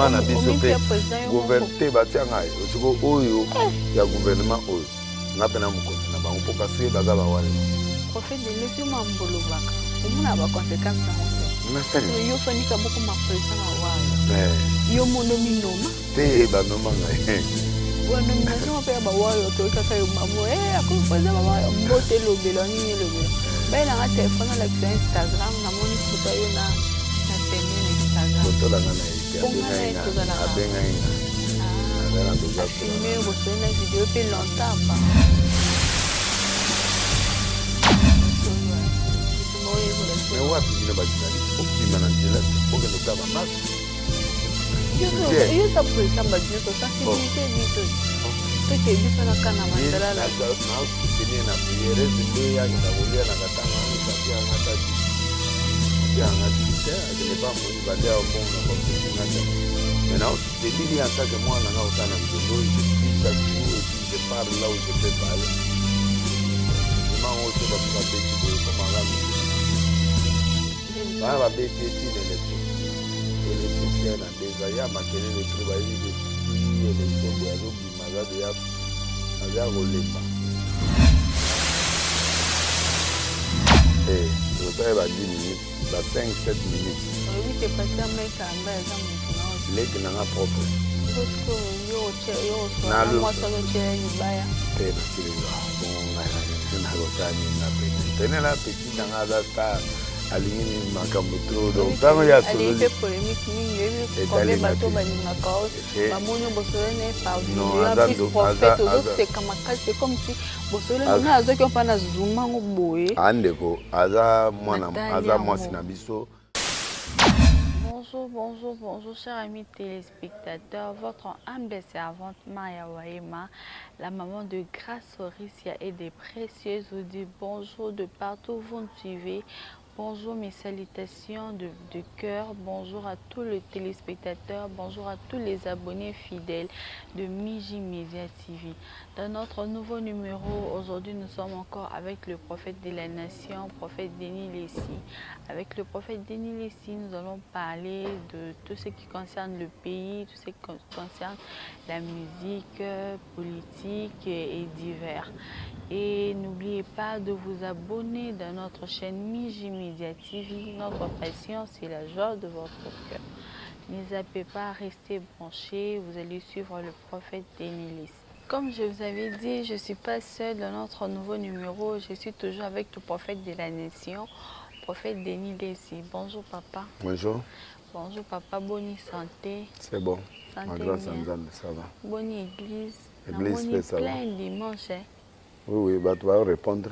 Gouvernement na biso mpe te batia ngai siko oyo eh. Ya gouvernement oyo nga mpe na mokonzi na bango mpo parce baza bawale. Prophète de lesi mambolobaka omona baconséquence nango te. Yo fanika bokoma président na wayo eh. Yo mondo minoma. Te, banoma ngai. Banomination mpe ya bawayo toyoki kaka yo mamo eh, akomi président bawayo mbote elobela nini elobela bayelanga telefone alakisa Instagram namoni foto yo na na pene na Instagram. Foto na nga na ye te, abengai nga. Ah, afilme bosoli na video mpe longtemps pa. Mais wapi bino bajournaliste bokobima na nzela bokende kotala bamarche? Yo oza président bato nyonso sensibilise biso toke biso na kana matalala. Naosoutenir na priere nde akenda kolia na katanga wana apia anga ta apia anga ti te akende pa moi balia mbongo na bakosinga te. Mais naosoutenir ye en tant que mwana nanga kotala na nzondo. Je prie chaque jour et puis je parle là où je peux parler. Imango so bato babeti boye komanga bana babeti etina élection électricien na deza ya makelele tro bayebi ke ti élection boye azobima aza deya aza kolemba. Tozosala ba 10 minutes, ba 5 7 minutes. Oyebi te pasteur Mike Kalamba aza motu na leki nanga propre. Mwasi azotyela libaya. Te, natilinga bongo ngai nakosala nini na pene pene na petit nanga aza star alingi nini makambo trop donc ntango ye asololi mpe polémique mingi. Oyebi combien bato balingaka o bamoni bosololi na ye par vidéo, en plus prophète ozoseka makasi, c'est comme si bosololi nga azwaki mpa na zumango boye. Andeko aza mwana aza mwasi na biso. Bonjour, bonjour, bonjour, chers amis téléspectateurs. Votre humble servante Maya Waema, la maman de Grâce Oricia et des Précieuses, vous dit bonjour de partout où vous nous suivez. Bonjour, mes salutations de cœur. Bonjour à tous les téléspectateurs. Bonjour à tous les abonnés fidèles de Miji Media TV. Dans notre nouveau numéro, aujourd'hui, nous sommes encore avec le prophète de la nation, prophète Denis Lessie. Avec le prophète Denis Lessie, nous allons parler de tout ce qui concerne le pays, tout ce qui concerne la musique, politique et divers. Et n'oubliez pas de vous abonner dans notre chaîne Miji Media TV. Notre passion, c'est la joie de votre cœur. Ne zappez pas, restez branchés. Vous allez suivre le prophète Denis Lessie. Comme je vous avais dit, je ne suis pas seule dans notre nouveau numéro. Je suis toujours avec le prophète de la nation, prophète Denis Lessie. Bonjour papa. Bonjour. Bonjour papa, bonne santé. C'est bon. Santé. Grâce à Nzambe, ça va. Bonne église. Église pe ça va. Plein dimanche. Hein. Oui, bato ba répondre.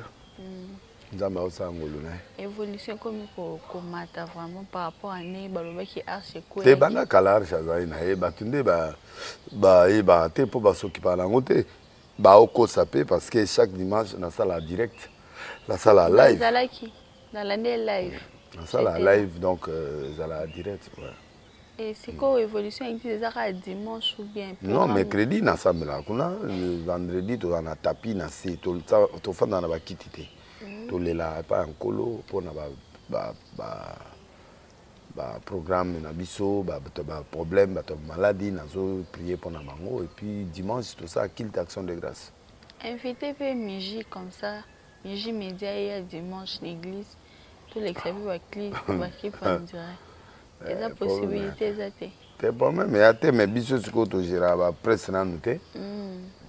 Nzambe aosala ngolu na ye. Évolution ekomi komata vraiment par rapport à ndenge balobaki arche. Te, banda kala arche azali na ye. Bato nde bayebaka te mpo basokipaka nango te, baokosa mpe parce que chaque dimanche nasala direct, nasala live. Ezalaki nalandi live. Nasala live, donc ezala direct, ouais. Et sikoyo évolution ya église eza kaka dimanche ou bien? Non, mercredi nasambelaka kuna, vendredi tozala na tapis na se, tofandaka na bakiti te. Tolela epai ya Nkolo mpona baprogramme na biso, bato baproblème, bato ya maladi nazoprier mpona bango. Et puis dimanche tosala culte action de grâce. Invité mpe Miji comme ça, Miji Média eya dimanche na église, tolekisa mpe baclip en direct. Eza possibilité eza te? Te, problème eya te. Mais biso sikoyo togéraka bapresse nanu te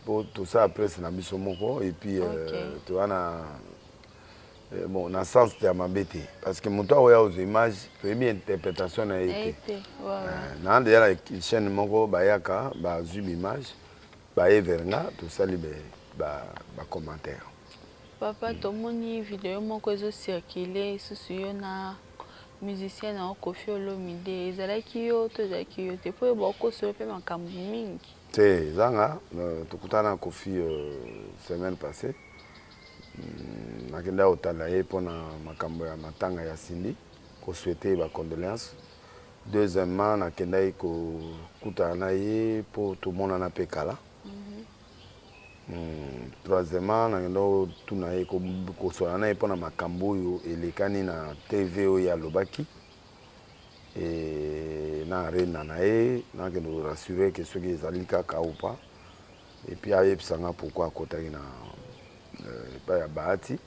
po tosala presse na biso moko. Et puis toza na bon na sens ya mabe te parce que moto akoya kozwa image toyebi interprétation na ye te. Naa deja na chaîne moko bayaka bazwi baimage baye vers nga, tosali bacommentaire. Papa, tomoni video moko ezocircule lisusu, yo na musicien na yo Kofi Olomide. Ezalaki yo to ezalaki yo te? Mpo oyo bakokosa yo mpe makambo mingi. Te, ezanga. Tokutana na Kofi semaine passée. Nakenda kotala ye mpona makambo ya matanga ya Cindy, kosouhaiter bacondoléance. Deuxièmement, nakendaki kokutana na ye mpo tomonana mpe kala. Troisièmement, nakenda kotuna ye, kosola na ye mpona makambo oyo elekani na TV oyo alobaki. E, Na arena na ye, nakende korassurer ke soki ezali kaka ou pas. Et puis ayebisa nga pourquoi akotaki na epai ya Bahati,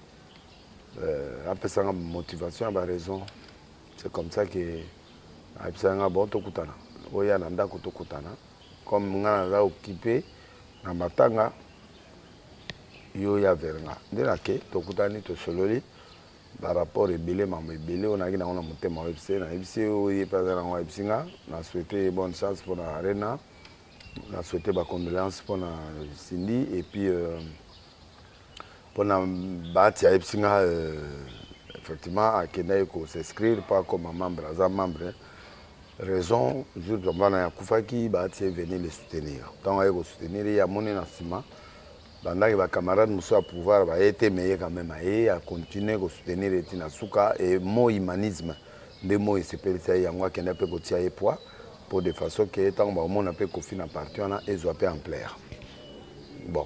apesanga motivation ya baraison. C'est comme ça que ayebisaka nga: bon, tokutana, oya na ndako tokutana. Comme nga naza occupé na matanga, yo ya vers nga nde nake, tokutani, tosololi barapport ebele, mambo ebele oyo nayaki nango na motema. Oyebisi ye, nayebisi ye oyo ye mpe aza nango, ayebisi nga. Na souhaite bonne chance mpona arena, na souhaite bacondoléance mpona Cindy et puis mpona Bahati. Ayebisi nga effectivement akendaki kos'inscrire mpo akoma membre, aza membre. Raison, jour papa na ye akufaki, Bahati est venu le soutenir. Ntango aye kosoutenir ye, amoni na nsima bandaki bacamarade mosusu ya pouvoir baye te, me ye quand même aye, acontinue kosoutenir eti na suka. E mo humanisme nde mo esepelisa ye, yango akende mpe kotia ye poids mpo de façon ke ntango bakomona mpe Kofi na parti wana ezwa mpe ampleur. Bon,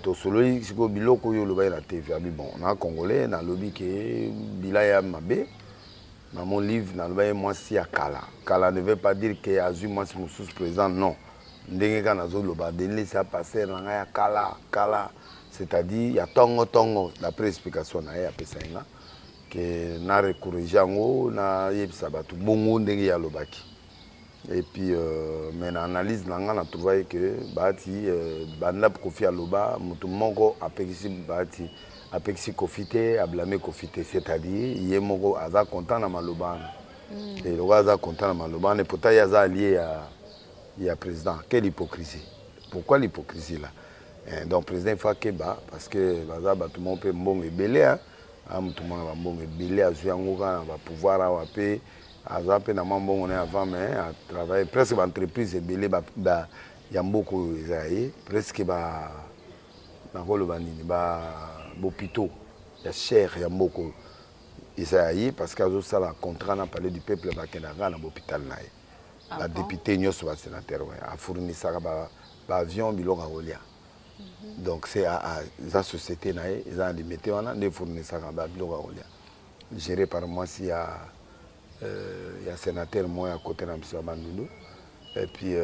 tosololi sikoyo biloko oyo olobaki na TV. Abi bon, na congolais nalobi ke bila ya mabe na mon livre, nalobaki mwasi ya kala kala ne veut pas dire ke azwi mwasi mosusu président, non. Ndenge kaka nazoloba, Denis ya pasteur na ngai ya kala kala, c'est-à-dire ya ntongo ntongo. D'après explication na ye apesaki nga ke na recorrige yango, nayebisa bato bongo ndenge ye alobaki. Et puis mais na analyse na nga, na trouvaki ke Bahati, banda Kofi aloba, moto moko apekisi Bahati, apekisi Kofi te, ablame Kofi te. C'est-à-dire ye moko aza content na maloba wana. Eloko aza content na maloba wana, pourtant ye aza allié ya président. Quelle hypocrisie! Pourquoi l'hypocrisie là, eh? Donc président, il faut akeba parce que baza bato moko mpe mbongo ebele, a moto moko na bambongo ebele azwi yango kaka na bapouvoir awa, mpe aza mpe na mwa mbongo na ye avant, mais atravaille presque baentreprise ebele ya mboka oyo eza ya ye. Presque ba nakoloba nini, bahôpitaux ya cher ya mboka oyo eza ya ye, parce que azosala contrat na Palais du Peuple, bakendaka kaka na bahôpital na ye. Ah? Badéputé nyonso, basénateur, afournisaka baavion biloko ya kolia. Donc c'est eza société na ye, eza na limete wana nde efournisaka babiloko ya kolia, géré par mwasi ya sénateur moko ya côté na biso ya Bandundu. Et puis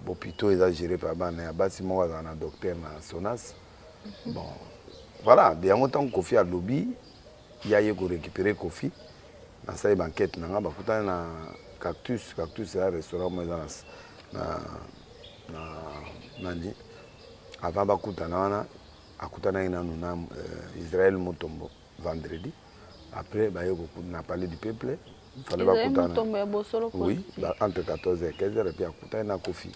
bopito eza géré par bana ya basi moko azala na docteur na Sonas. Bon, voilà yango. Ntango Kofi alobi ya ye korécupérer Kofi, nasali baenquête na nga, bakutani na Cactus. Cactus eza restaurant moko eza na nani. Avant bakutana wana, akutanaki nanu na Israel Mutombo vendredi. Après baye na Palais du Peuple, fallait bakutana, oui, entre 14 et 15 heures. Et puis akutani na Kofi.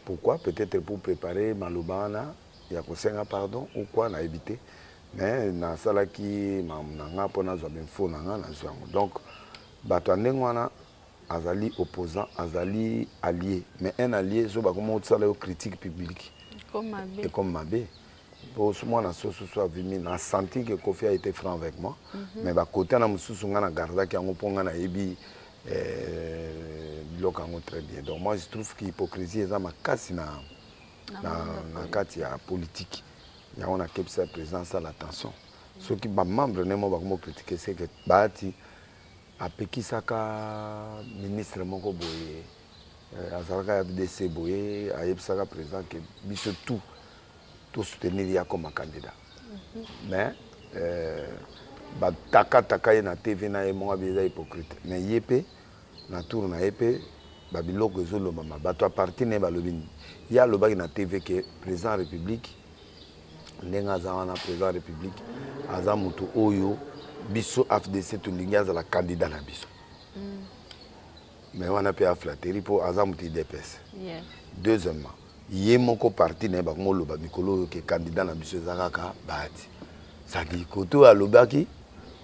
Pourquoi? Peut-être pour préparer maloba wana ya kosenga pardon ou quoi, nayebi te. Mais nasalaki makambo na nga mpo nazwa bainfo na nga, nazwa yango. Donc bato ya ndenge wana, azali opposant, azali allié, mais un allié so bakoma kosala yo critique publique, ekomi mabe. Po mwana soso so avimi na senti que Kofi a été franc avec moi, mais bakote na mosusu nga na gardaki yango mpo nga nayebi biloko yango très bien. Donc moi, je trouve que hypocrisie eza makasi na kati ya politique. Yango nakebisa président asala attention. Soki bamembre ne mo bakoma kocritiquer, c'est que Bahati apekisaka ministre moko boye, azalaka FDC boye, ayebisaka président ke biso tout tosoutenir ye akoma candidat. Mais batakataka ye na TV na ye moko, abi eza hypocrite. Mais ye mpe na tour na ye mpe babiloko ezolobama, bato ya parti na ye balobi nini? Ye alobaki na TV ke président ya République, ndenge aza wana, président ya République aza moto oyo biso AFDC tolingi azala candidat na biso. Mais wana mpe aflatterie mpo aza moto UDPS. Deuxièmement, ye moko parti na ye bakoma oloba mikolo oyo ke candidat na biso eza kaka Bahati. C'est-à-dire kote oyo alobaki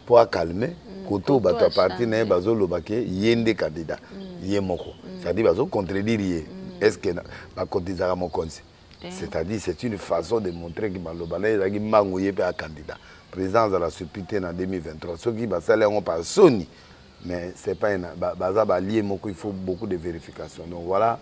mpo acalme, kote oyo bato ya parti na ye bazoloba ke ye nde candidat ye moko, c'est-à-dire bazocontredire ye. Est ce que bacontredisaka mokonzi? C'est-à-dire c'est une façon de montrer ke maloba na ye ezalaki mbangu, ye mpe acandidat. Président azala surpris te na 2023 soki basali yango par soni. Mais c'est pas une, baza baallié moko, il faut beaucoup de vérification. Donc voilà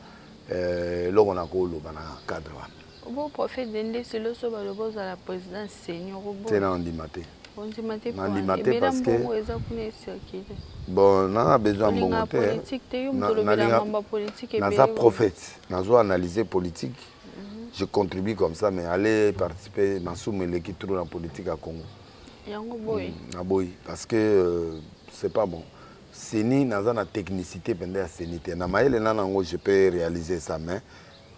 eloko na koloba na cadre wana. Bo prophète Denis, selo so baloba ozala président senior? Te, na ondima te. Ondima te? Nandima te. Parce que mbongo eza kuna ecircule. Bon, nana besoin mbongo te. Politique te, yo moto olobela mambo politique. Naza prophète, nazo analyser politique, je contribue comme ça, mais aller participer, masumu eleki trop na politique ya Congo. Yango boyi? Naboyi, parce que c'est pas bon. CENI, naza na technicité mpenza ya CENI te. Na mayele na nango, je peux réaliser ça, mais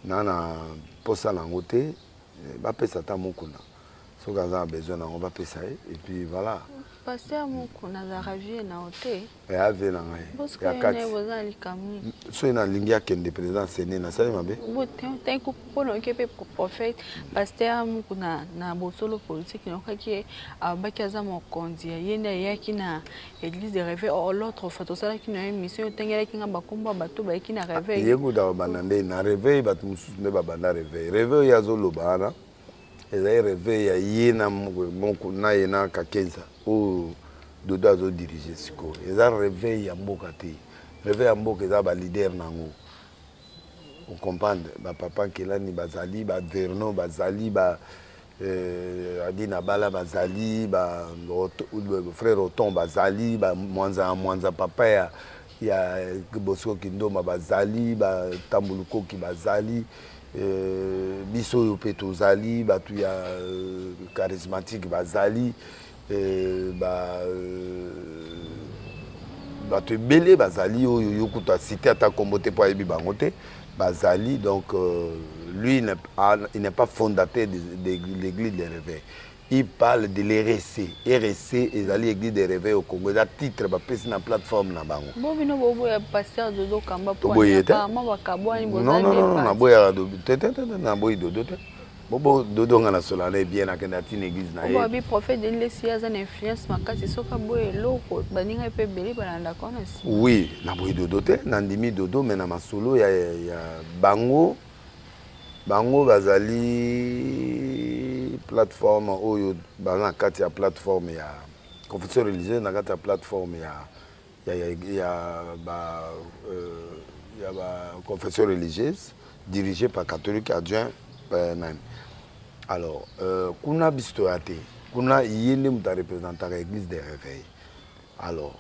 na na mposa nango te. Bapesa ata Mokuna, soki aza na besoin nango, bapesa ye et puis voilà. Pasteur Mokuna azalaka vie na yo te? Eya vie na ngai ya kati. Boza likambo. Soki nalingi akende président CENI, nasali mabe? Mpona oke mpe prophète pasteur Mokuna na bosolo politique, nayokaki ye abaki aza mokonzi ya ye nde ayaki na église de réveil. Or l'autre fois tosalaki na ye mission, otangelaki nga bakombo ya bato bayaki na réveil. Ye kuta babanda nde na réveil, bato mosusu nde babanda réveil. Réveil oyo azoloba wana ezali réveil ya ye na moko na ye na Kakenza oyo Dodo azodirige sikoyo. Eza réveil ya mboka te. Réveil ya mboka eza baleader nango, ocomprendre? Bapapa Nkelani bazali, baverno bazali, ba adi na bala bazali, ba frère Oton bazali, bamwanza ya mwanza, papa ya Bosco Kindoma bazali, batambulukoki bazali, biso oyo mpe tozali, bato ya charismatique bazali, bato ebele bazali oyo yo kutu acité ata kombo te mpo ayebi bango te, bazali. Donc lui, il n'est pas fondateur de l'église de réveil. Il parle de l'RC. RC ezali église de réveil au Congo, eza titre bapesi na plateforme na bango. Bo bino boboya pasteur Dodo Kamba? Toboye te. Bakabwani. Non, non, non, naboyaka te te te, naboyi Dodo te. Bobo Dodo, nga nasola na ye bien, nakende atina église na ye. Babi prophète Denis Lesi aza na influence makasi, soki aboya eloko, baninga mpe ebele balandaka wana si. Oui, naboyi Dodo te, nandimi Dodo, mais na masolo ya bango, bango bazali plateforme oyo baza na kati ya plateforme ya confession religieuse, na kati ya plateforme ya ba confession religieuse dirigée par catholique adjoint nani. Alors kuna biso toya te. Kuna ye nde moto areprésentaka église de réveil. Alors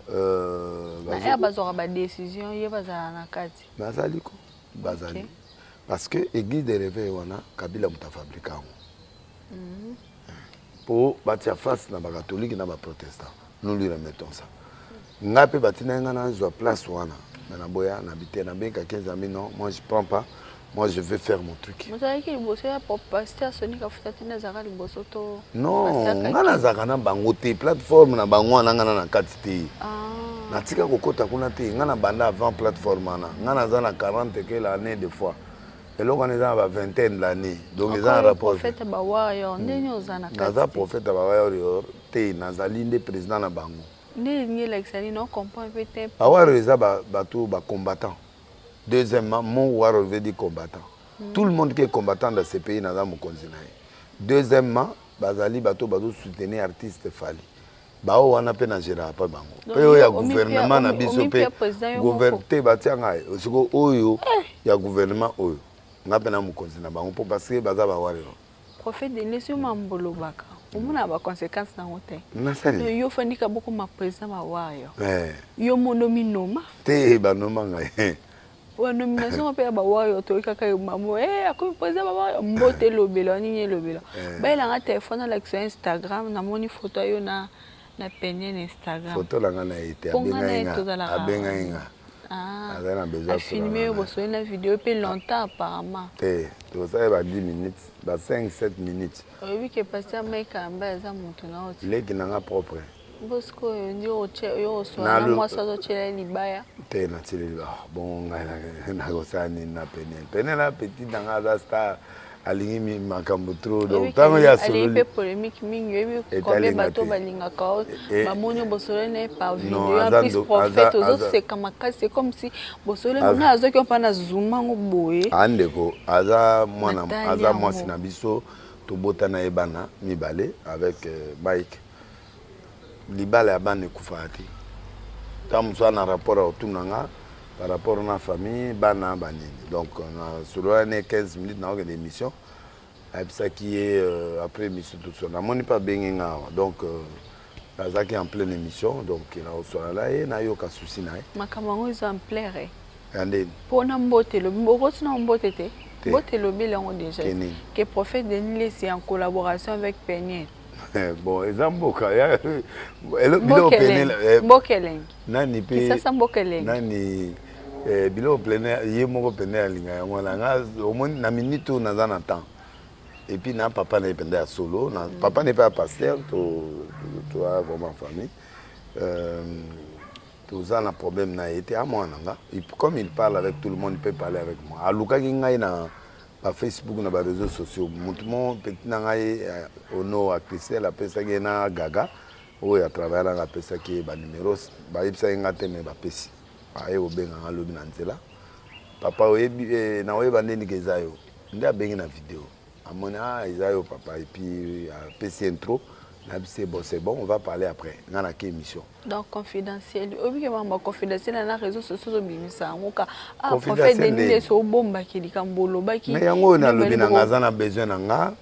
na bazwaka badécision, ye bazala na kati? Bazali ko, bazali, parce que église de réveil wana, Kabila moto afabrika yango mpo batia face na bacatholique na baprotestant. Nous lui remettons ça. Ngai mpe batinaki ngai nazwa place wana, me naboya na bite, nabengaki Nzambe: non, moi je prends pas, moi je vais faire mon truc. Mozalaki liboso ya pasteur Soni Kafuta te nde azalaka liboso to? Non, ngai nazalaka na bango te. Plateforme na bango wana, ngai na na kati te. Natika kokɔta kuna te. Ngai na banda avant plateforme wana. Ngai naza na 40 quelle année de fois, eloko wana eza na ba vingtaine d'année, donc eza na rapport. Prophète bawarrior, ndeni oza na kati? Naza prophète ya bawarrior te, nazali nde président na bango. Nde elingi elakisa nini? Ocomprendre mpe te. Bawarrior eza bato bacombattant. Deuxièmement, mot warrior veut dire combattant. Tout le monde qui est combattant dans ce pays, naza mokonzi na ye. Deuxièmement, bazali bato bazosoutenir artiste Fally. Bao wana mpe na géraka mpe bango mpe oyo ya gouvernement na biso mpe te batia ngai siko oyo ya gouvernement oyo, nga mpe na mokonzi na bango mpo parce que baza bawarrior. Prophète Denis, yo mambo olobaka, omona baconséquence nango te? Nasali. Yo ofandika bokoma président bawarrior, yo mondo minoma? Te, banoma ngai. Banomination mpe ya bawarrior, toyoki kaka mamo akomi président bawarrior. Mbote elobela nini? Elobela bayelanga telefone, alakisa Instagram, namoni photo yo na pene na Instagram. Photo na nga na ye te, abengai nga. Aza na besoin. Afilme yo, bosoli na video mpe longtemps apparemment. Te, tosali ba 10 minutes, ba 5 7 minutes. Oyebi ke pasteur Mike Amba aza motu na oti? Leki na nga propre. Bosikoyo ndi yo oswala na mwasi azotyela libaya? Te, natieli bongo. Ngai nakosala nini na Penel? Penel na petit na nga aza star, alingi makambo trop, donc ntango ye asololi mpe polémique mingi. Oyebi combien bato balingaka, bamoni oyo bosololi na ye par video? En plus, prophète, ozoseka makasi, c'est comme si bosololi nga azwaki mpa na zumango boye. Andeko aza mwana, aza mwasi na biso, tobota na ye bana mibale avec Mike. Libala ya bana ekufaka te. Ntango mosusu aza na rapport ya kotuna nga par rapport na famille, bana banini. Donc nasolola ne 15 minutes, naokende émission, ayebisaki ye après émission toso, namoni mpe abengi nga awa. Donc Nazalaki en pleine émission, donc nakoswana na ye, nayoka souci na ye. Makambo yango eza ampleur. Ya ndeni? Mpona mbote elobi, okoti na mbote te. Mbote elobeli yango déjà que prophète Denis Lessi en collaboration avec Peniel. Bon, eza mboka biloko pene. Mboka elengi. Nani mpe? Kisasa, mboka elengi. Nani biloko pene ye moko pene alinga yango wana. Nga omoni na minute oyo naza na temps, et puis na papa na ye mpenza ya solo na papa na ye mpe ya pasteur, toa vraiment famille. Toza na problème na ye te, amwana na nga. Comme il parle avec tout le monde, il peut parler avec moi. Alukaki ngai na bafacebook, na baréseaux sociaux. Motu mo petit na ngai ono Christelle apesaki ye na Gaga oyo atravaille nanga, apesaki ye banumero. Bayebisaki nga te, me bapesi aye kobenga nga lobi na nzela: "Papa, oyebi naoyeba ndeni ke eza yo." Nde abengi na video, amoni: "Ah, eza yo papa." Et puis apesi intro, nayebisi: "Bon, c'est bon, on va parler après." Nga nake émission. Donc confidentiel, oyebi ke makambo ya confidentiel na réseaux sociaux ozobimisa yango ka. Ah, prophète Denis Lessi, obombaki likambo olobaki. Mais yango oyo nalobi na nga, aza na besoin na nga,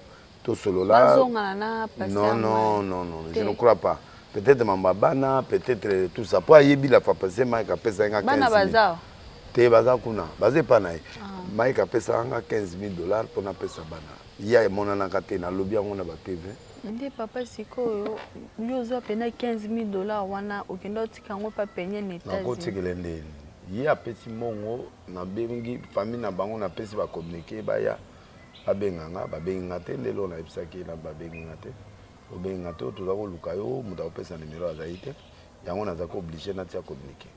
tosolola. Bazongana na pasteur? Non, non, non, non, je ne crois pas. Peut-être mambo ya bana, peut-être tout ça, po ayebi la fois passée Mike apesaki nga. Bana baza? Te, baza kuna, baza epa na ye. Mike apesaka nga 15 000 $ mpona apesa bana. Ye emonanaka te, nalobi yango na batv. Nde papa, sikoyo yo ozwa pena 15 000 $ wana, okende otika yango pa pene na États-Unis? Nakotikela ndeni? Ye apesi mbongo, nabengi famille na bango, napesi bacommuniqué, baya babenga nga. Babengi nga te. Lelo nayebisaki na babengi nga te, obengi nga te, toza koluka yo, moto akopesa numero azali te. Yango nazalaki obligé natia communiqué.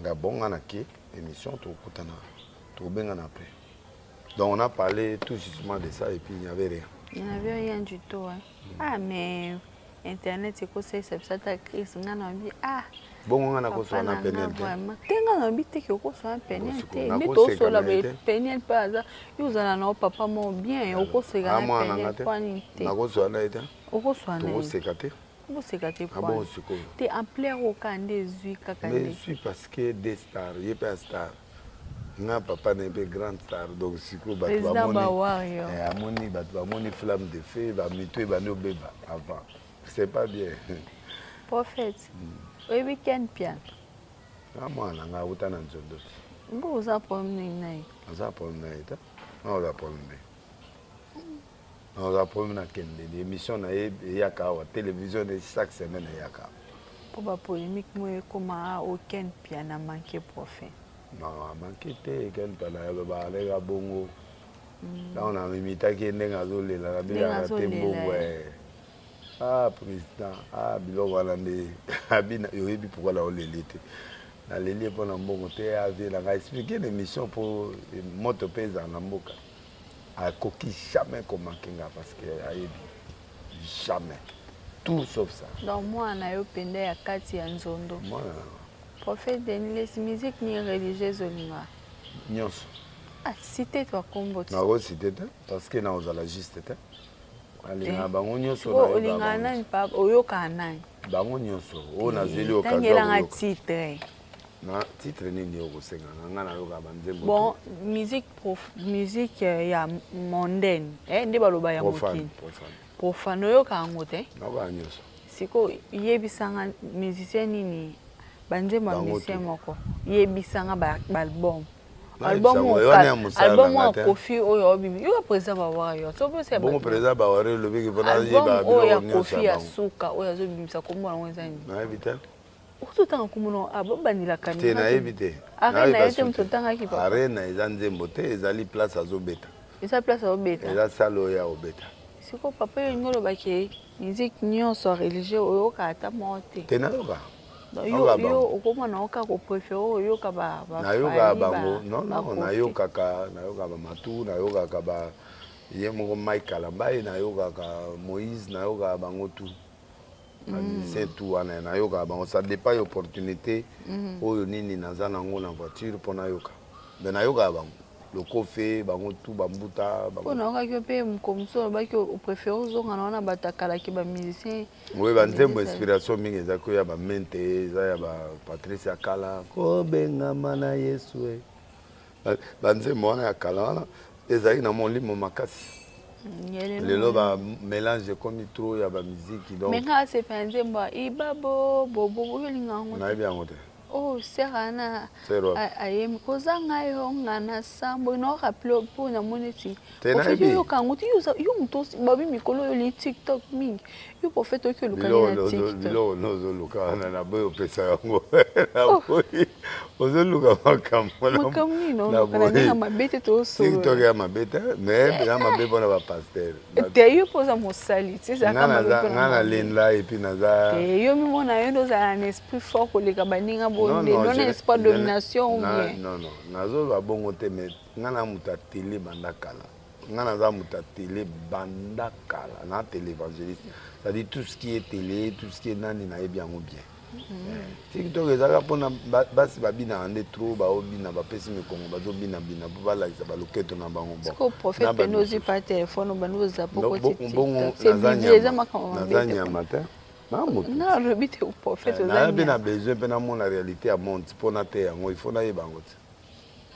Nga bon, nga nake émission, tokutana, tokobengana après. Donc on a parlé tout justement de ça et puis il n'y avait rien. Il n'y avait rien du tout, hein. Ah, mais internet ekosalisa biso ata crise. Nga na bi, ah. Bongo nga nakoswana na Peniel te? Te, nga na bi te ke okoswana Peniel te. Nde tosola boye, Peniel mpe aza yo, ozala na yo papa moko bien, okoseka na Peniel poani te? Nakoswana na ye te. Okoswana? Tokoseka te. Okoseka te? Bon, sikoyo. Te, ampleur oka nde ezwi kaka. Mais ezwi parce que des stars, ye mpe ya star, nga papa na ye mpe grande star. Donc sikoyo bato bamoni, amoni bato bamoni flamme de feu, bamito ebandi obeba avant, c'est pas bien. Prophète, oyebi Ken Pian? Nga mwana na nga auta na nzondo te. Mbo oza problème nini na ye? Aza problème na ye te, nga oza problème na ye, oza problème na kendeli émission na ye eyaka awa, télévision ne chaque semaine eyaka. Mpo bapolémique mo ekóma o Ken Pian amanke prophète. Non, amanke te. Ken Pian baleka bongo ntango na mimitaki ye ndenge azolela, nabengaka te mbongo. Ah président, ah biloko wana nde abi. Oyebi pourquoi naoleli te? Naleli ye mpo na mbongo te. Avie nanga explique na émission mpo moto mpe ezala na mboka, akoki jamais komanke nga parce que ayebi jamais tout sauf ça. Donc mwana na yo mpenza ya kati ya nzondo. Mwana. Prophète Denis Lessi, musique nini religieuse olinga? Nyonso. Ah, cité to kombo ti. Nakociter te parce que nakozala juste te. Alingaka bango nyonso. Olingaka nani papa? Oyokaka nani? Bango nyonso oyo nazweli. Tangelanga titre. Na titre nini okosenga na nga? Nayoka banzembo. Bon, musique prof, musique ya mondaine, nde baloba ya mokili, profane, oyoka yango te? Nayoka nyonso. Sikoyo yebisanga musicien nini, banzembo ya musicien moko, yebisanga baalbum, album ya Kofi oyo obimi. Yoka, président baWarrior. Bongo président baWarrior elobiki mpona Album oyo ya Kofi ya suka oyo azobimisa, kombo yango eza nini? Nayebi te. Ototanga kombo nango, babandelaka. Te, nayebi te. Arena ye te, moto otangaki papa. Arena eza nzembo te, ezali place azobeta. Eza place azobeta. Eza salle oyo ya kobeta. Sikoyo papa, yo olingi olobaki musique nyonso religieux oyoka ata moko te? Te, nayoka. Yo okomona oka kopréféré oyoka? Nayokaka bango, non non, nayokaka, nayokaka bamatu, nayokaka ba ye moko Mike Kalambai, nayokaka Moïse, nayokaka bango tout, bamusicien tout wana nayokaka bango. Ça dépend ya opportunité oyo nini naza nango na voiture mpo nayoka, mais nayokaka bango lokofe, bango tout, bambuta. Mpo nayokaki yo mpe moko mosusu olobaki opréféré ozonga na wana bato akalaki, bamusicien. Oyo banzembo inspiration mingi ezalaki oyo ya bamente, eza ya bapatrice ya kala, kobengama na Yesu. Banzembo wana ya kala wana ezalaki na molimo makasi. Lelo ba mélange ekomi trop ya ba musique, donc Mais nga asepela nzembo ya ibabo bobo, oyolinga yango te? Nayebi yango te. Oh, sœur ana Sœur wapi? Ayembi kozanga yo nga na sambo na rappeler mpo namoni eti Te, prophète, nayebi. Oyoka yango te? Yo moto babi mikolo oyo oli TikTok mingi, yo prophète oyoki olukani na TikTok. Biloko nozoluka wana, naboyi opesa yango, naboyi. Ozoluka makambo. Makambo nini naoluka na ndenge mabe te? TikTok Tosolola. Ya mabe te, mais eza mabe mpona bapasteur. Te, yo mpo oza mosali ti ezalaka mabe mpona Nga mabe. Nalinda et puis naza Te, yo mimona yo nde ozala na esprit fort koleka baninga bonde non na esprit domination ou bien? Non, non, nazoloba bongo te, mais nga na moto ya télé banda kala. Nga naza moto ya télé banda kala, na télévangéliste, c'est-à-dire tout ce qui est télé, tout ce qui est nani, nayebi yango bien. TikTok ezalaka mpona basi babinaka nde trop, baobina, bapesi mikongo, bazobinabina mpo balakisa baloketo na bango. Sikoyo prophète pene ozwi pa telefone, obandi kozwa po koti Bongo TikTok, c'est Bible, eza makambo mabe naza te. Nyama te, na moto. Nga alobi te, prophète, oza Naza mpe na nyama. besoin mpe namona réalité ya monde mpo na te yango, il faut nayeba yango te.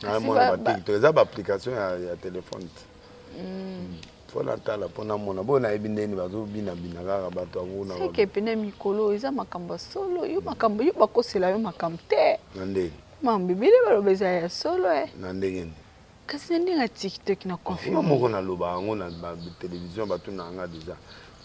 Kasi Namona baTikTok eza baapplication ya telefone te, fo natala mpo namona boyo nayebi ndeni bazobinabina kaka bato yango na Seke pene mikolo oyo eza makambo ya solo. Yo makambo yo bakosela yo makambo te. Na ndeni? Makambo ebele baloba eza ya solo e. Na ndenge nini? Kasi na ndenge ya TikTok na Nga confirme. Moko naloba yango na batélévision, batuna yanga déjà,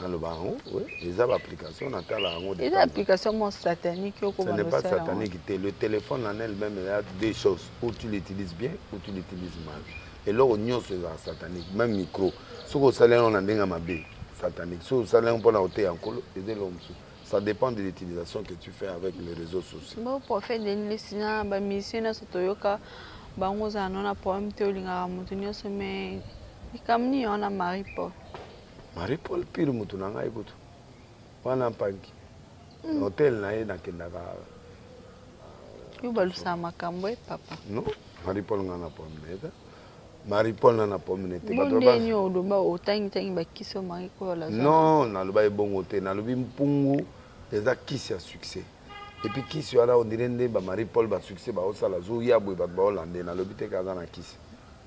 naloba yango, oui, eza baapplication, natala yango de Eza temps en temps. application moko satanique yo Ce n'est pas kobanda osala yango. satanique te. Le téléphone en elle-même, il y a deux choses: ou tu l'utilises bien ou tu l'utilises mal. Eloko nyonso ezala satanique, même micro, soki osali yango na ndenge ya mabe, satanique. Soki osali yango mpona koteya Nkolo, eza eloko mosusu. Ça dépend de l'utilisation que tu fais avec les réseaux sociaux. Bo prophète Denis Lessie, na bamusicien nyonso toyoka bango, ozala no na problème te, olingaka moto nyonso, mais likambo nini wana Marie Paul? Marie Paul pire motu na ngai kutu wana mpangi na hotel na ye nakendaka. Yo balusaka makambo e papa. Non, Marie Paul, ngai na problème na ye te. Marie Paul na problème na ye te. Bo Bato ndeni oloba otangitangi bakisi oyo Marie Paul aza. Non, naloba ebongo te. Nalobi mpungu eza kisi ya succès et puis kisi wana ondire nde bamarie Paul basuccès baosala azoya boye, bato baolande. Nalobi te ke aza na kisi,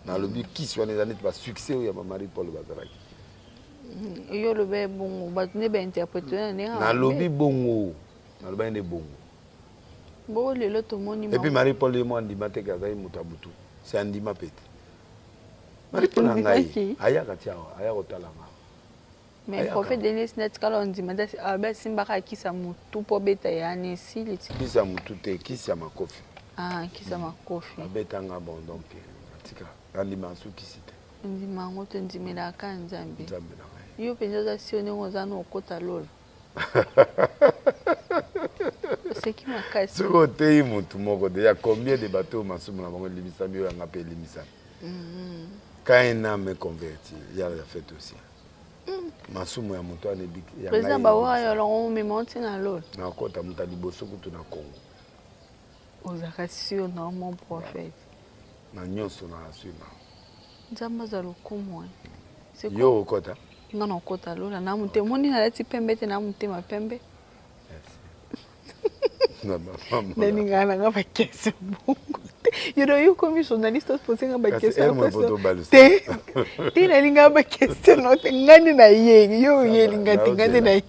nalobi kisi wana eza neti basuccès oyo ya bamarie Paul bazalaki. Yo oloba ebongo, bato nde bainterprète na ndenge ya mabe. Nalobi bongo, nalobaki nde bongo. Bo lelo tomoni Et puis Marie Paul ye mo andima te ke azali moto ya butu, se andima mpe te. Marie Paul na ngai Andimaki. Ayaka ti awa, aya kotala nga. Mais Ayaka. prophète Denis natikala ondima te, abe asimbaka akisa motu mpo obeta yani esili ti. Kisi ya motu te, kisi ya makofi. Ah, kisa makofi. Abetanga bon, donc atika andima su kisi te. Ndima yango te, ndimelaka Nzambe. Nzambe na ngai. Yo mpenza oza sio ndenge oza na okota lola, oseki makasi. Soki oteyi motu moko, déjà combien de bato oyo masumu na bango elimbisami, oyo yanga mpe elimbisami? Quand un âme est converti, ya la fête aussi. Masumu ya moto wana ya Président ngai bawa elimbisami. yo longo omema ntina lola. Nakota moto ya liboso kutu na Congo. Ozalaka sûr na mon prophète? Na nyonso na sûr na. Nzambe aza lokumu. Yo okota? Nga na okota lola na motema omoni nalati pembe te, na motema pembe. Nalingaka nanga baquestion bongo te. Yo do yo komi journaliste, opose nga baquestion te te. Nalingaka baquestion no te, nga nde na ye, yo oyelinga te, nga nde na ye.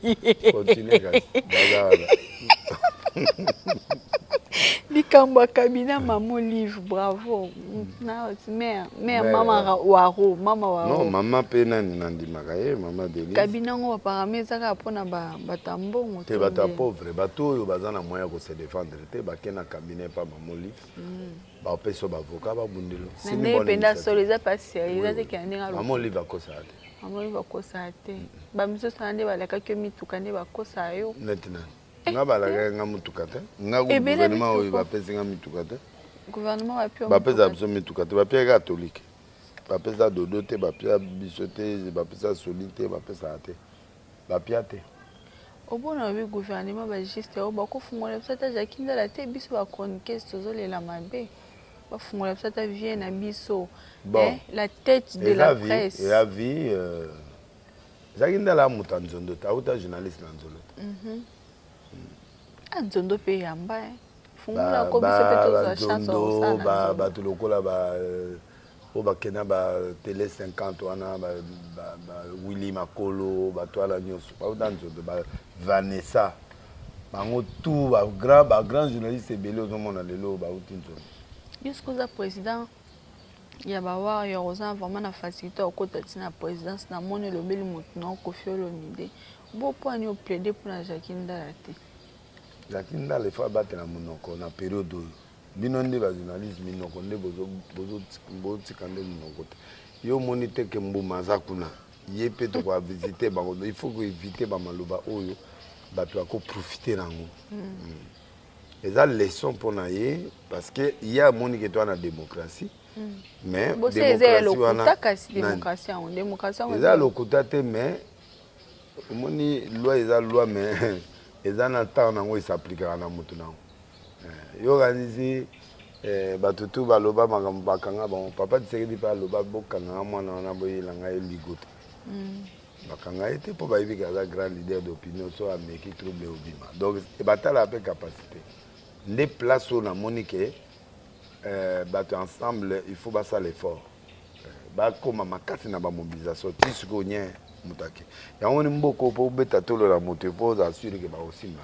Wana Likambo ya kabina Mama Olive, bravo na mare mare mama waro, mama waro. Non, mama mpe nani nandimaka ye, mama Denise. Kabina yango apparemment eza kaka mpona bato ya mbongo. Te, bato ya pauvre, bato oyo baza na moyen ya kose défendre te, bake na cabinet pa mama Olive, bapesa baavocat, babundelo. Na ndenge mpenza solo eza mpasi, eza te kena ndenge. Mama Olive akosaka te. Mama Olive akosaka te. Bamisusu wana nde balakaki yo mituka nde bakosaka yo. Neti nani? Nga balakaki nga mituka te. Nga gouvernement oyo bapesi nga mituka te. Gouvernement bapi? Bapesa biso mituka te. Bapia catholique, bapesa dodo te, bapia biso te, bapesa soli te, bapesaka te, bapia te. Obona oyebi gouvernement bajuste oyo bakofungola biso ata Jaki Ndala te. Biso bachroniqueuse tozolela mabe, bafungola biso ata vie na biso. Bon, la tête de la presse. Eza vie. Ezalaki Ndala ya moto ya nzondo te, auta journaliste na nzondo te. Ah, nzondo mpe yamba fungola ko biso mpe tozwa chance. Bato lokola ba Oyo bakenda ba tele 50 wana, ba, ba, ba Willy Makolo, bato wana nyonso bauta nzoto, ba Vanessa, bango tout ba grand, ba grand journaliste ebele ozomona lelo bauti nzoto. Yo soki oza président ya ba warrior, oza vraiment na facilité ya kokota ntina présidence. Namoni olobeli motu na Koffi Olomide bo mpo ani oplaide mpona Jacki Ndala te. Jacki Ndala efo abatela monoko na période oyo. Bino nde bajournaliste, minoko nde botika nde monoko te. Yo omoni te ke mbuma aza kuna, ye mpe tokoavisite bango. Il faut koevite bamaloba oyo bato bakoprofite nango. Eza leçon mpona ye, parce que ye amoni ke toa na démocratie, mais démocratie wana kasi démocratie yango, démocratie yango eza lokuta te. Mais omoni, loi eza loi, mais eza na ntango nango esaplikaka na motu nango. Yo kanisi bato tu baloba makambo, bakanga bango. Papa Tshisekedi mpe aloba: "Bokanganga mwana wana, boyelanga ye ligo te." Bakanga ye te mpo bayebi ke aza grand leader d'opinion. So ameki, trouble obima. Donc batalaka mpe capacité. Nde place oyo namoni ke bato ensemble, il faut basala effort, bakóma makasi na bamobilisation. Ti sikoyo nye moto ake yango moni mboka mpo obeta tolola moto, efo ozala sûr ke bakosimba.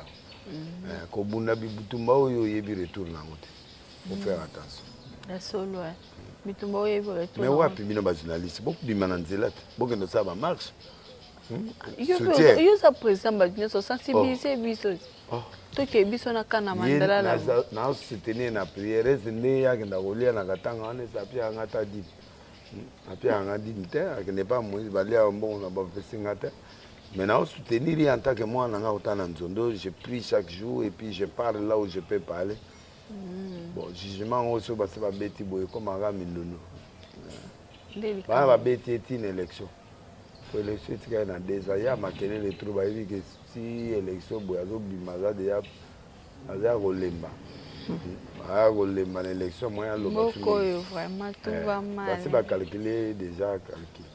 Kobunda bitumba oyo oyebi retour nango te, faut faire attention. Ya solo, bitumba oyebi retour. Mais wapi bino bajournaliste, bokobima na nzela te, bokende osala bamarche? Yo oza président, bato nyonso sensibilize biso, toke biso na kana mandala. Naosoutenir na prière. Ese nde akenda kolia na katanga wana, ese apiaka nga ta dîme, apiaka nga dîme te. Akende pa Moïse, balia mbongo na bapesi nga te. Mais naosoutenir ye en tant que mwana nga kota na nzondo. Je prie chaque jour et puis je parle là où je peux parler. Bon, jugement yango, so basi babeti boye, ekomaka mindondo. Bana babeti etina élection po élection etikali na 2 ans ya makelele trop. Bayebi ke si élection boye azobima, aza deja, aza ya kolemba, aya kolemba na élection, moyen aloba. Oyo vraiment tout va mal. Basi bacalcule déjà, calcul.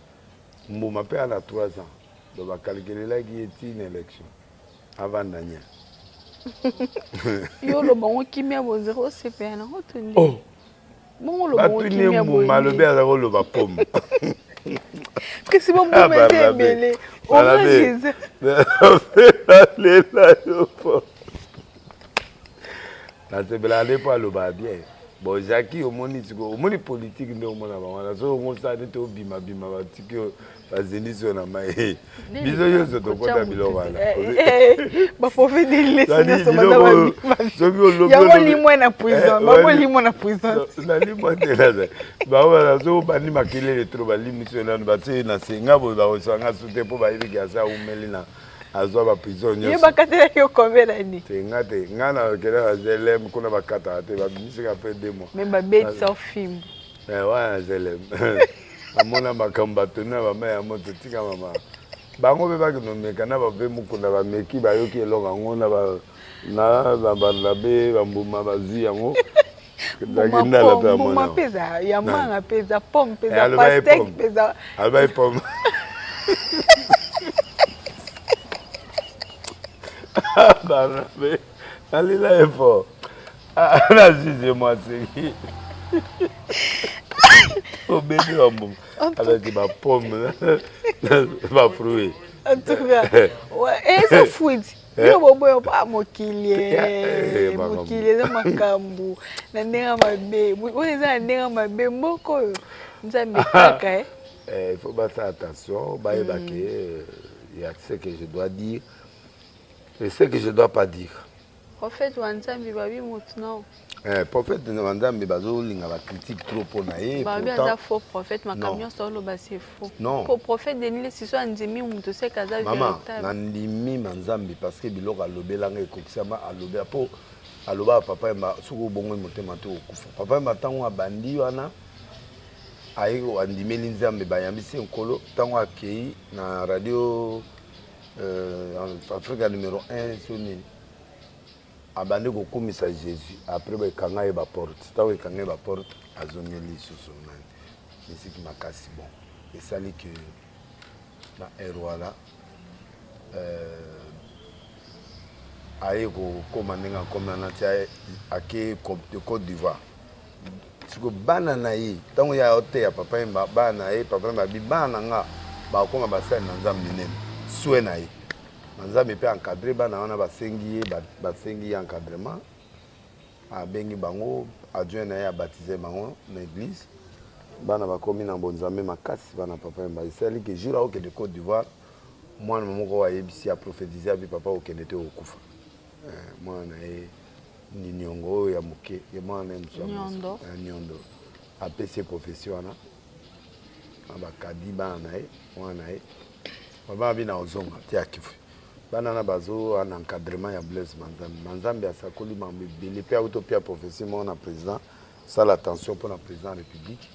Mbuma mpe ana 3 ans, donc bacalculelaki ye ntina élection avanda nya. Yo oloba ngo kimia, bonzela osepela nango to nde bongo oloba ngo. Batuni mbuma, alobi aza koloba pomme. Kasi bombuma eza ebele, orange eza. Lela yo po nasepelaka nde mpo alobaka bien. Bon, Jacki, omoni sikoyo, omoni politike nde omona bango wana. Soki ongosala neti obimabima, batiki oyo bazindisi oyo na mai. Biso nyonso tokota biloko wana. Soki olobiyango, limwa na prison, bango limwa na prison. Nalimwa te, naza bango baza. Soki obandi makelele trop, balimisi oyo nano batie na senga boye, bakosanga su te mpo bayebi ke aza umeli na azwa baprison nyonso. Ye bakatelaki yo combien d'année? Te, nga te, nga na kende na GLM, kuna bakataka te, babimisaka après 2 mois. Mais babetisa fimbu. Wana GLM amona makambo, bato na bama ya moto. Tika mama, bango mpe bakende omeka na bape mokunda, bameki, bayoki eloko yango na babarnabe, bambuma bazwi yango. Mbuma mpe eza ya manga, mpe eza pomme, mpe eza pastèque, mpe eza Albai pomme. Barnabe nalela ye fort, nazwize mwaseki obeti bambuma alaki bapomme, bafruit. En tout cas, eza fruit. Bino boboyo pa mokili, mokili eza makambo na ndenge mabe, oyo eza na ndenge mabe. Mboka oyo, Nzambe kaka. Il faut basala attention, bayeba ke y a ce que je dois dire et ce que je dois pas dire. Prophète wa Nzambe, babi motu nao. Prophète wa Nzambe, bazolinga bacritique trop mpo na ye. Babi aza faux prophète, makambo nyonso oloba c'est faux. Non. Po prophète Denis Lessie so andimi moto, seke aza Mama, nandimi ma Nzambe parce que biloko alobelanga ekokisama. Alobela mpo alobaka papa Yemba: "Soki obongoli motema te, okufa." Papa Yemba, ntango abandi wana, aye andimeli Nzambe, bayambisi nkolo. Ntango akei na radio Afrika numéro 1, so nini, abandi kokumisa Jésus. Après baekanga ye baporte. Ntango ekanga ye baporte, azongeli lisusu nani, misiki makasi. Bon, esali ke na ere wana aye kokóma ndenge akómi wana ti ake de Côte d'Ivoire. Sikoyo bana na ye ntango ye aoteya Papa Wemba, bana na ye, Papa Wemba abi bana na nga bakokoma basali na Nzambe minene, souhait na ye na Nzambe mpe encadre bana wana. Basengi ye, basengi ye encadrement, abengi bango adjoint na ye, abaptiser bango na église. Bana bakomi na bonzambe makasi. Bana Papa Wemba esali ke jour aokende Côte d'Ivoire, mwana moko ayebisi, aprophétiser, abi: "Papa, okende te, okokufa." Mwana na ye ni niongo oyo ya moke ye, mwana na ye mosusu. Nyondo. Nyondo apesi ye prophétie wana na bakadi bana na ye. Mwana na ye baba abi na ozonga te, akifi. Bana na bazo na encadrement ya Blaise Manzambe. Manzambe asakoli mambo ebele mpe auti opia prophétie moko na président: sala attention mpona président ya République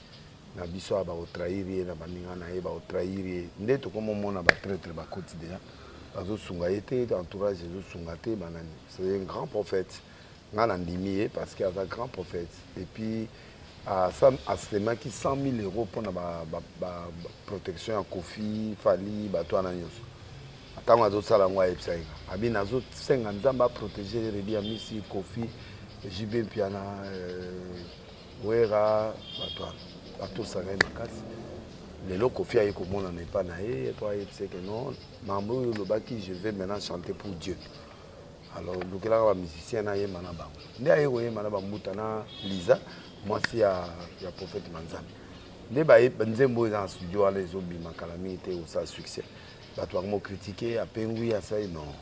na biso awa, bakotrahir ye na baninga na ye, bakotrahir ye. Nde tokomomona batraître bakoti deya, bazosunga ye te, entourage ezosunga te. Banani? C'est un grand prophète, nga na ndimi ye parce que aza grand prophète. Et puis asemaki 100 000 euros mpona baprotection ya Kofi, Fally, bato wana nyonso. Ntango azosala yango, ayebisaki nga, abi nazosenga Nzambe aprotéger Reddy Amisi, Kofi, JB Mpiana, Wera, bato wana batosaka ye makasi. Lelo Kofi aye komonana epa na ye po ayebisa ke non, makambo oyo olobaki, je vais maintenant chanter pour Dieu. Alors lukelaka bamusicien nayemba na bango. Nde aye koyemba na bambuta na Liza, mwasi ya prophète Manzambe. Nde nzembo oyo eza na studio wana ezobima kala mingi te, kosala succès. Bato bango critiquer, apengwi, asali non.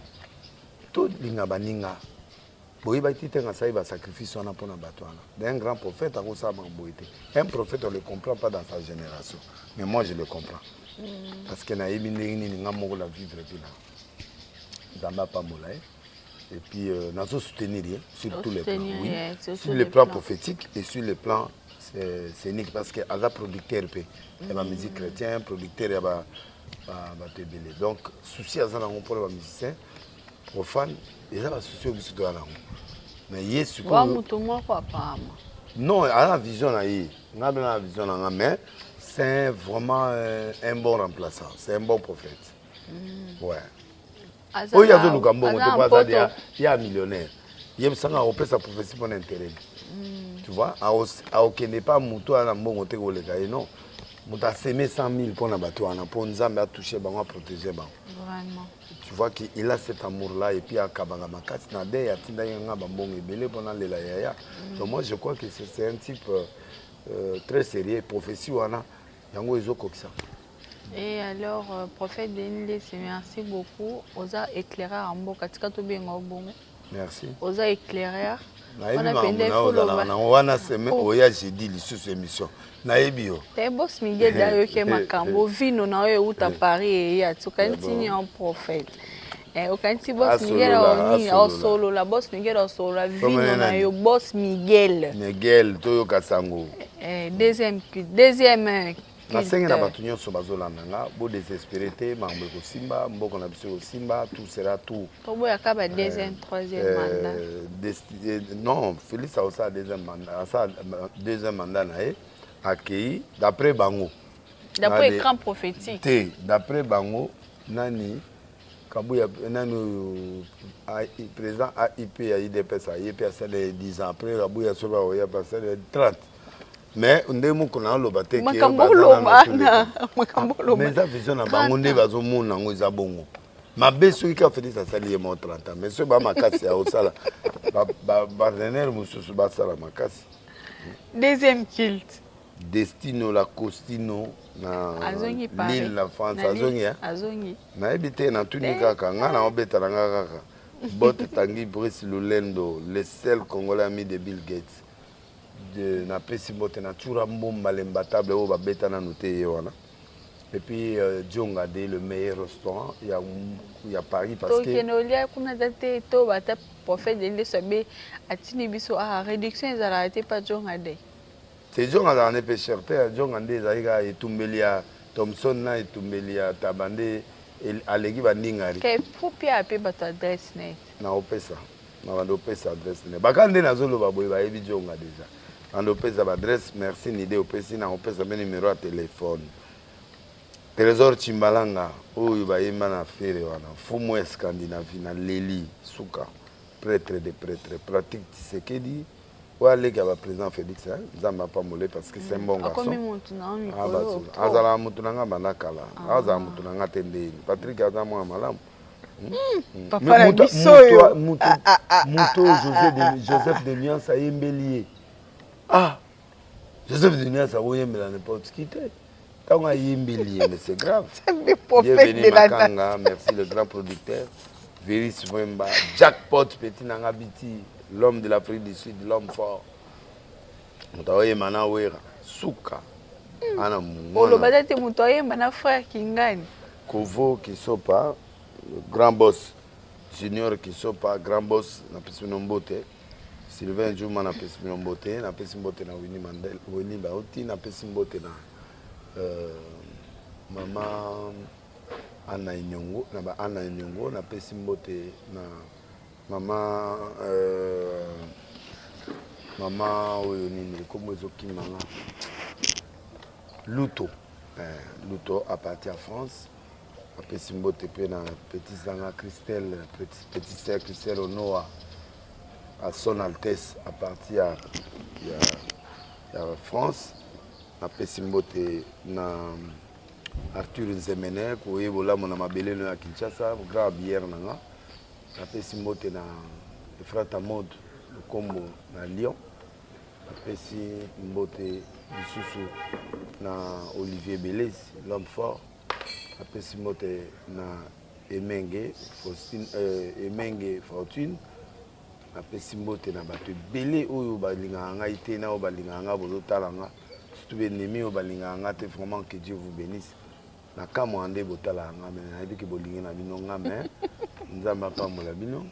Tolinga baninga, boyebaki te asali basacrifice wana mpona bato wana. Un grand prophète akosala makambo boye te. Un prophète, on le comprend pas dans sa génération, mais moi je le comprends parce que nayebi ndenge nini nga moko na vivre vie na Nzambe apambola ye. Et puis nazo soutenir ye sur tous les plans, oui, sur le plan prophétique et sur le plan scénique, parce que aza producteur mpe ya bamusique chrétien, producteur ya bato ebele. Donc souci aza nango mpona bamusicien profane eza basusi oyo biso toya nango, mais ye sikoyo moto moko apparemment. Non, aza na vision na ye, nga mpe na vision na nga, mais c'est vraiment un bon remplaçant, c'est un bon prophète, ouais. Oyo azoluka mbongo te, po aza ya millionnaire, yebisanga akopesa prophétie mpona intérêt, tu vois? Aokende pa motu aza na mbongo te koleka ye. Non, moto aseme 100 000 mpona bato wana, mpo Nzambe atouche bango, aprotéger bango. Tu vois qu'il a cet amour là. Et puis akabaka makasi na de atindaki nga bambongo ebele mpona alela yaya. Donc moi je crois que c'est un type très sérieux. Prophétie wana yango ezokokisa. Et alors, prophète Denis Lessie, merci beaucoup. Oza éclaireur en mboka, tika tobenga bongo. Merci. Oza éclaireur. Nayebi makambo na ozalaka nango wana seme oya jeudi lisusu émission, nayebi yo. Te, bos Miguel ayoki makambo vino na oyo euta Paris eya ti okanisi nini en prophète? Okanisi bos Miguel nini osolola? Bos Miguel osolola vino na yo, bos Miguel. Miguel, toyoka sango. Deuxième, deuxième. Nasenge na bato nyonso bazolanda nga, bodésespérer te, makambo ekosimba, mboka na biso ekosimba, tout sera tout. Toboyaka ba deuxième, troisième mandat. Non, Félix akosala deuxième mandat, asala deuxième mandat na ye, akei d'après bango. D'après écran prophétique. Te, d'après bango nani, Kabuya nani oyo président AIP ya UDPS, aye mpe asala 10 ans. Après Kabuya soki akoya mpe asala 30, mais nde moko na aloba te. Makambo oloba na makambo oloba. Mais eza vision na bango nde bazomona yango eza bongo. Mabe soki kaka Félix asali ye moko 30 ans, mais soki bamakasi ya kosala, bapartenaire mosusu basala makasi. Deuxième culte. Destino la Costino na Azongi. Lille na France, azongi. Azongi. Nayebi te, natuni kaka ngai na obetala nga kaka bote. Tangi Brice Lulendo, le seul Congolais ami de Bill Gates, napesi mbote na Tura Mbomba Lembatable oyo babeta nanu te ye wana. Et puis Djonga de le meilleur restaurant ya Paris parce que Tokende olia kuna ta te, to bata prophète de Leso abe atindi biso ah, réduction ezalaka te pa Djonga de. Te, Djonga azalaka nde mpe cher te. Djonga nde ezali kaka etumbeli ya Thomson na etumbeli ya taba nde aleki bandingari. Ke pupia ape bato adresse net. Naopesa, na bando opesa adresse ne baka nde nazoloba boye, bayebi Djonga déjà, bando opesa baadresse. Merci nide opesi, na opesa mpe numéro ya telefone. Trésor Chimbalanga oyo bayemba na Ferre wana, mfumu ya Scandinavie na leli suka, prêtre de prêtre, pratique Tisekedi. Oyo aleki ya ba président Félix, hein? Nzambe apambola parce que c'est un bon garçon. Akomi motu na yo Ah, mikolo. Azalaka motu na nga banda kala. Azala motu na nga te ndeni. Patrick aza mwana malamu. Papa Mais na biso oyo. Moto oyo Joseph de Nuance ayembeli ye. Ah, Joseph de Nuance akoyembela n'importe qui te. Ntango ayembeli ye, mais c'est grave. Le prophète Bienvenue de la Makanga, merci le grand producteur. Véris Wemba, Jackpot Petit Nangabiti, l'homme de l'Afrique du Sud, l'homme fort. Moto aoyemba na Wera, suka. Ana Oloba mwana te moto ayemba na frère Kingani. Kovo Kisopa, le grand boss. Junior Kisopa, grand boss, napesi bino mbote. Sylvain Juma, napesi bino mbote. Napesi mbote na Winnie Mandela, Winnie Bauti, napesi mbote na mama Anna Inyongo, na ba Anna Inyongo, napesi mbote na mama oyo nini, kombo ezokima nga, Luto, Luto à partir ya France. Apesi mbote mpe na petit sanga Christelle, petit sœur Christelle Onoa à son altesse à partir ya France. Napesi mbote na Arthur Nzemene, koyeba bolamu na mabele no ya Kinshasa, grand bière na nga. Napesi mbote na Efrata Mode Lukombo na Lyon. Napesi mbote lisusu na Olivier Belez, l'homme fort. Napesi mbote na Emenge Faustine, Emenge Fortune. Napesi mbote na bato ebele oyo balingaka ngai te na oyo balingaka ngai, bozotala nga, surtout baennemi oyo balingaka nga te. Vraiment, que Dieu vous bénisse. Na kamwa nde botalaka nga, mais nayebi ke bolingi na bino nga, mais Nzambe apambola bino.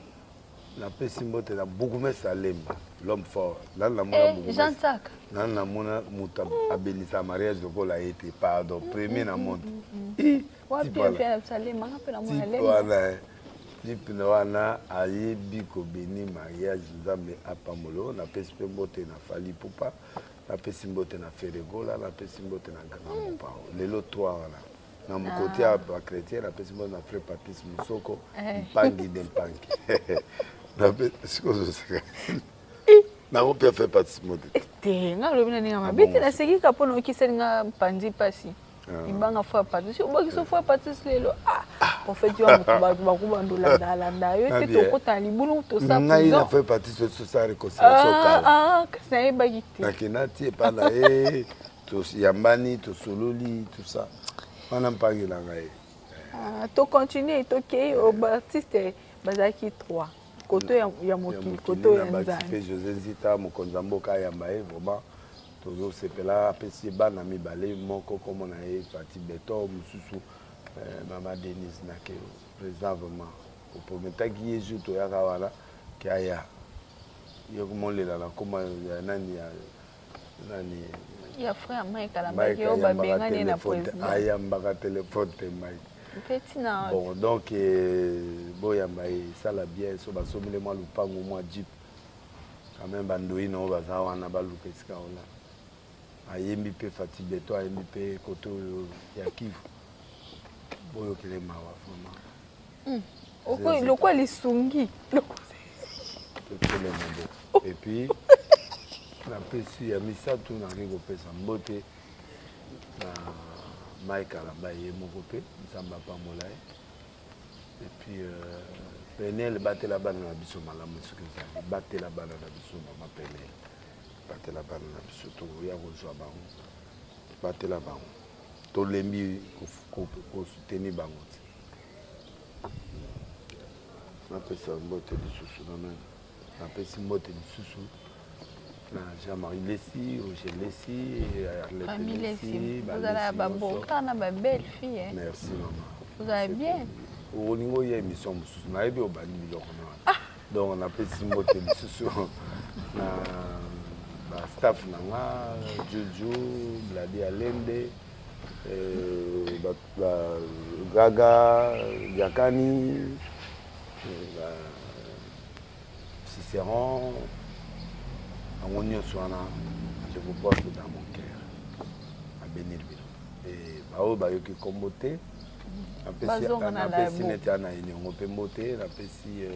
Napesi mbote na bourgmestre Alemba, l'homme fort. Nani namona Eh, Jean bourgmestre Tsaka. Nani namona moto abenisaka mariage lokola ye te. Pardon, premier na monde. I, Wapi? Type wana. Mpe na biso alemba, nga mpe namona Type Lemba. wana, type na wana ayebi kobeni mariage. Nzambe apambola. Napesi mpe mbote na Fally Ipupa, napesi mbote na Ferregola, napesi mbote na grand Mopao. Lelo 3 wana na mokoti ya bachrétien, napesi mbote na frère Patrice Musoko, mpangi de mpangi. Sikoyo ozoseka nango mpe frère Patrice mbote. Te, nga alobi na ndenge mabe te, nasekika mpo na okiseli nga mpanzi mpasi. Libanga frère Patrice, obwakisi frère Patrice lelo. Ah, prophète yo, moto bato bakobanda olandalanda yo te, tokota na libulu, tosala Ngai na prison. Frère Patrice tosala réconciliation kala. Ah, kasi nayebaki te. Nakenda ti epa na ye, toyambani, tosololi, tout ça wana, mpangi na ngai. Ah, tocontinue, tokei baartiste bazalaki 3 koto ya mokili, koto ya Nzambe. Nzambe. Mpe José Nzita, mokonzi ya mboka, ayamba ye. Vraiment tozosepela. Apesi ye bana mibale, moko kombo na ye Fati Beton, mosusu mama Denise Nakeo. Président, vraiment oprometaki ye jour toyaka wana ke aya ye komolela na nkoma ya nani, ya nani. Ya frère Mike alambaki oyo babengani ye na président. Ayambaka telefone te, Mike. Mpe ntina. Bon, donc boyamba ye, esala bien. So basomeli mwa lupango, mwa jeep quand même, bandoi na oyo baza wana baluka esika wana. Ayembi mpe Fati Beto, ayembi mpe kote oyo ya Kivu. Boyokele mawa vraiment. Lokwa lisungi. Totelema bo. Et puis napesi ya misato, nakoki kopesa mbote na Mike Alamba ye moko mpe, Nzambe apambola ye. Et puis Penel, batela bana na biso malamu. Soki ezali, batela bana na biso. Mama Penel, batela bana na biso, tokoya kozwa bango. Batela bango, tolembi kosoutenir bango te. Napesa mbote lisusu na nani? Napesi mbote lisusu na Jean-Marie Lesi, Roger Lesi, Arlette. Famille Lesi. Lesi, ozala ya babeau-frère na babelle-fille. Merci mama. Ozala bien. Olingi oya émission mosusu, nayebi obandi biloko na wana. Donc napesi mbote lisusu na bastaff na nga, Juju Bladi, Alende, Gaga Diakani, Cicéron, bango nyonso wana, je vous porte dans mon cœur. Abénir bino. Baoyo bayoki nkombo te, napesi neti ana eniongo mpe mbote napesi.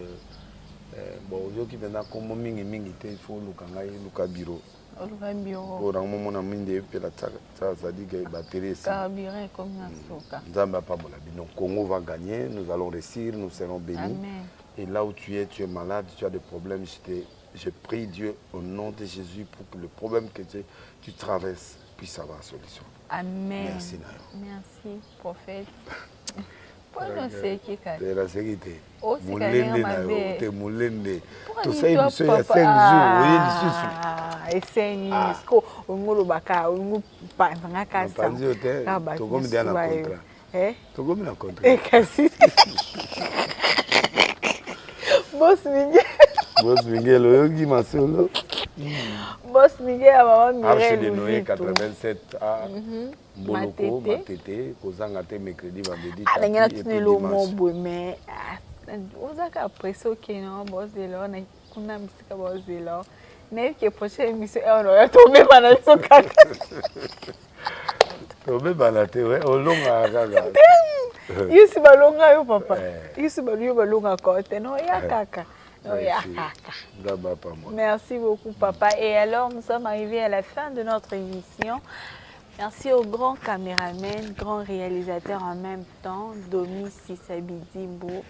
Bon, oyoki mpenza nkombo mingimingi te, il faut oluka ngai, luka bureau. Oluka bureau. Oyo nango momona minde epela tsaka, c'est-à-dire que batterie esi Carburant ekomi na suka. Nzambe apambola bino. Congo va gagner, nous allons réussir, nous serons bénis. Amen. Et là où tu es, tu es malade, tu as des problèmes, je prie Dieu au nom de Jésus pour que le problème que tu traverses puisse avoir solution. Amen. Merci na yo. Merci, prophète. Mpona oseki kaka. Te, naseki te. Oseka Molende ndenge na yo mabe. te, molende. Mpona Tosali nini biso ya toi, 5 jours, oye Ah, lisusu. Ese nini siko olingi olobaka, olingi opanzanga kasa. Napanzi yo te, Kaka bato tokomi deya na mosusu bayo. contrat. Eh? Tokomi na contrat. Eh, kasi boss Miguel. Boss Miguel, oyoki masolo. Boss Miguel ya mama Arche Mireille de Noé Luzitu. 87 a Mboloko. Matete. Matete, kozanga te mercredi, vendredi, Ah, ndenge tapis, et natuna puis elo mo dimanche. boye, mais oza kaka presse okende wana, bozela wana kuna bisika bozela. Nayebi ke prochaine émission ewa na oya, tobeba na biso kaka. Tobebana te, we olongaka kaka. Yo si balonga yo, papa. Eh. Yo si yo balongaka te, no oya kaka, no oya Merci. kaka. Nzambe apambola. Merci beaucoup, papa. Et alors, nous sommes arrivés à la fin de notre émission. Merci au grand caméraman, grand réalisateur en même temps, Domi Sisabidimbo.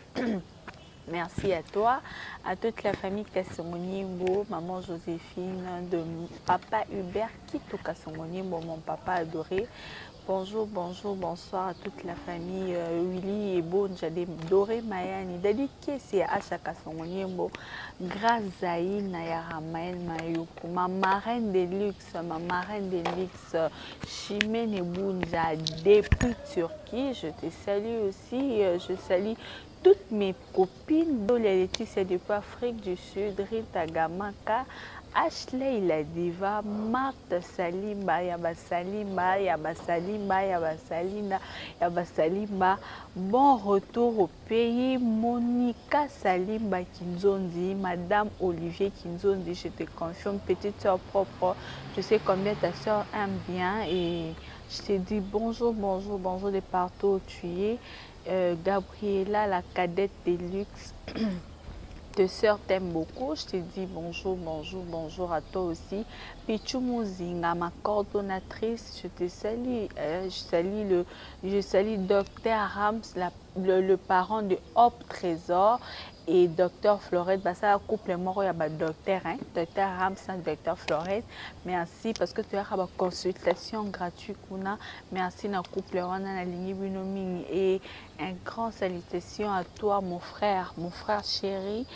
Merci à toi, à toute la famille Kassongoniembo, maman Joséphine, de papa Hubert Kito Kassongoniembo, mon papa adoré. Bonjour, bonjour, bonsoir à toute la famille Willy et Bonjade, Doré Mayani, Dadi Kesi, Acha Kassongoniembo, Grâce Zaïna ya Ramael Mayuku, ma marraine de luxe, ma marraine de luxe, Chimène Bunja, depuis Turquie. Je te salue aussi, je salue toutes mes copines, Dolia Laetitia depuis Afrique du Sud, Rita Gamaka, Ashley la Diva, Marthe Salimba, Yaba Salimba, Yaba Salimba, Yaba Salinda, Yaba Salimba. Bon retour au pays, Monica Salimba Kinzondi, Madame Olivier Kinzondi, je te confirme, petite soeur propre, je sais combien ta soeur aime bien et je te dis bonjour, bonjour, bonjour de partout où tu es. Gabriela, la cadette de luxe, tes sœurs t'aiment beaucoup. Je te dis bonjour, bonjour, bonjour à toi aussi. Pichou Muzinga, ma coordonnatrice, je te salue. Je salue Docteur Rams, le parent de Hop Trésor, et Docteur Florette. Bah, ça, couple moko ya ba docteur, hein? Docteur Rams, Docteur Florette. Merci parce que tu as une consultation gratuite. Kuna. Merci na couple wana na lingi bino mingi. Et un grand salutation à toi, mon frère chéri,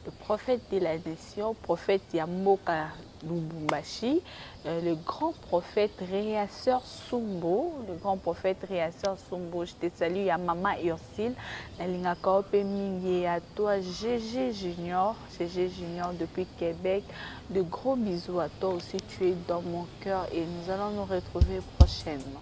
le prophète de la nation, prophète ya mboka Lubumbashi, le grand prophète Réasseur Sumbo, le grand prophète Réasseur Sumbo, je te salue, ya maman Ursile, nalingaka yo pe mingi, à toi GG Junior, GG Junior depuis Québec, de gros bisous à toi aussi, tu es dans mon cœur et nous allons nous retrouver prochainement.